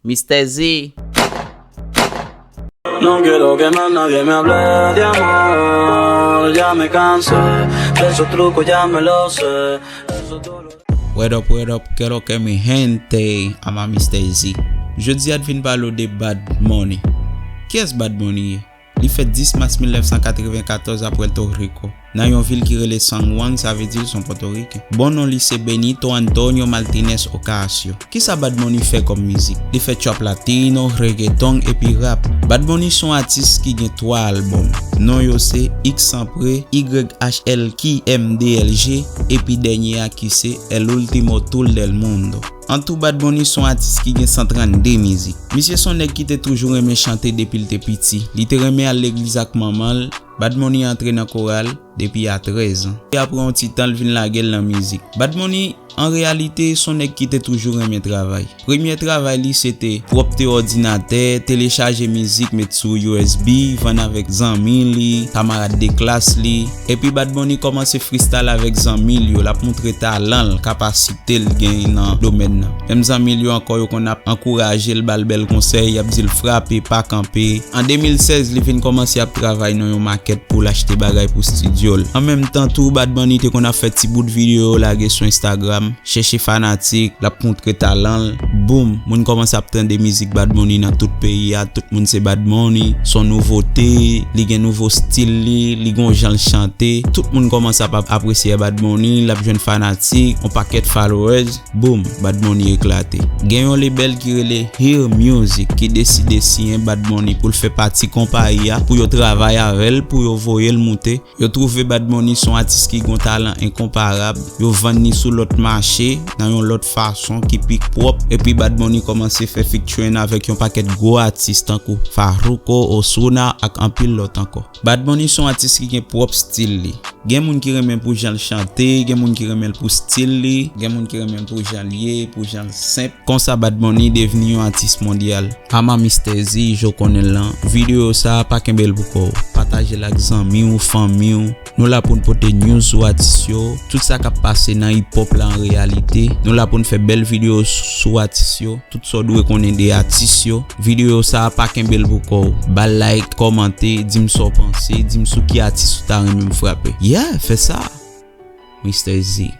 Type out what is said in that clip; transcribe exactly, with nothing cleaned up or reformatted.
Mister Z. No quiero que más nadie me hable de amor, ya me cansé de esos trucos, ya me lo sé. Esos dolores. What up, what up, que lo que mi gente, ama Mister Z. Jodi a t vin pale w de Bad Money. Kiyès Bad Money ye? Li fèt dis mas mil nèf san katrevenkatòz a Puerto Rico, nan yon vil ki rele San Juan, sa vle di l se yon Pòtoriken. Bon non li se Benito Antonio Martínez Ocasio. Kisa Bad Money fè kòm mizik? Li fè trap latino, reggaeton epi rap. Bad Money se yon atis ki gen twa albòm. Non yo se X Sampre, Y H L K M D L G, epi dènye a ki se El Último Tour del Mundo. An tou, Bad Money se yon atis ki gen san trannde mizik. Misye se yon nèg ki te toujou renmen chante depi l te piti. Li te renmen al legliz ak manman l. Bad Money antre nan koral depi a trèz an. E apre yon ti tan, l vin lage l nan mizik. Bad Money, an reyalite, se yon nèg ki te toujou renmen travay. Premye travay li se te pwòpte òdinatè, telechaje mizik, met sou U S B, vann avèk zanmi li, kamarad de klas li. Epi Bad Money kòmanse freestyle avèk zanmi l yo, l ap montre talan l, kapasite l gen nan domèn nan. Menm zanmi l yo ankò, yo konn ap ankouraje l, ba l bèl konsèy, y ap di l frape, pa kanpe. An de mil sèz, li vin kòmanse ap travay nan yon makèt pou l achte bagay pou estidyo l. An menm tan tou, Bad Money te konn ap fè ti bout videyo lage sou Instagram, chèche fanatik, l ap montre talan l. Boum, moun kòmanse ap tande mizik Bad Money nan tout peyi a, tout moun se Bad Money, se yon nouvote, li gen nouvo stil li, li gen yon jan l chante. Tout moun kòmanse ap ap apresye Bad Money, l ap jwenn fanatik, yon pakèt followers. Boum, Bad Money eklate. Gen yon lebèl ki rele Hear Music ki deside siyen Bad Money pou l fè pati konpayi a, pou yo travay avè l, pou yo voye l moute. Yo twouve Bad Money se yon atis ki gen yon talan enkonparab. Yo vann li sou lòt mache, nan yon lòt fason ki pi pwòp. Epi Bad Money kòmanse fè featuring avèk yon pakèt gwo atis tankou Farruko, Ozuna ak anpil lòt ankò. Bad Money se yon atis ki gen pwòp stil li. Gen moun ki renmen pou jan l chante, gen moun ki renmen l pou stil li, gen moun ki renmen l pou jan l ye, pou jan l senp. Konsa Bad Money devni yon atis mondyal. Ama Mister Z, jan w konnen l lan, videyo sa a pa kenbe l pou kò w. Pataje l ak zanmi w, fanmi w. Nou la pou n pote news sou atis yo, tout sa k ap pase nan hip hop la an reyalite. Nou la pou n fè bèl videyo sou atis yo, tout sa w dwe konnen de atis yo. Videyo sa a pa kenbe l pou kò w. Ba l like, kòmante, di m sa w panse, di m sou ki atis ou ta renmen m frape. Yeah, fè sa! Mister Z.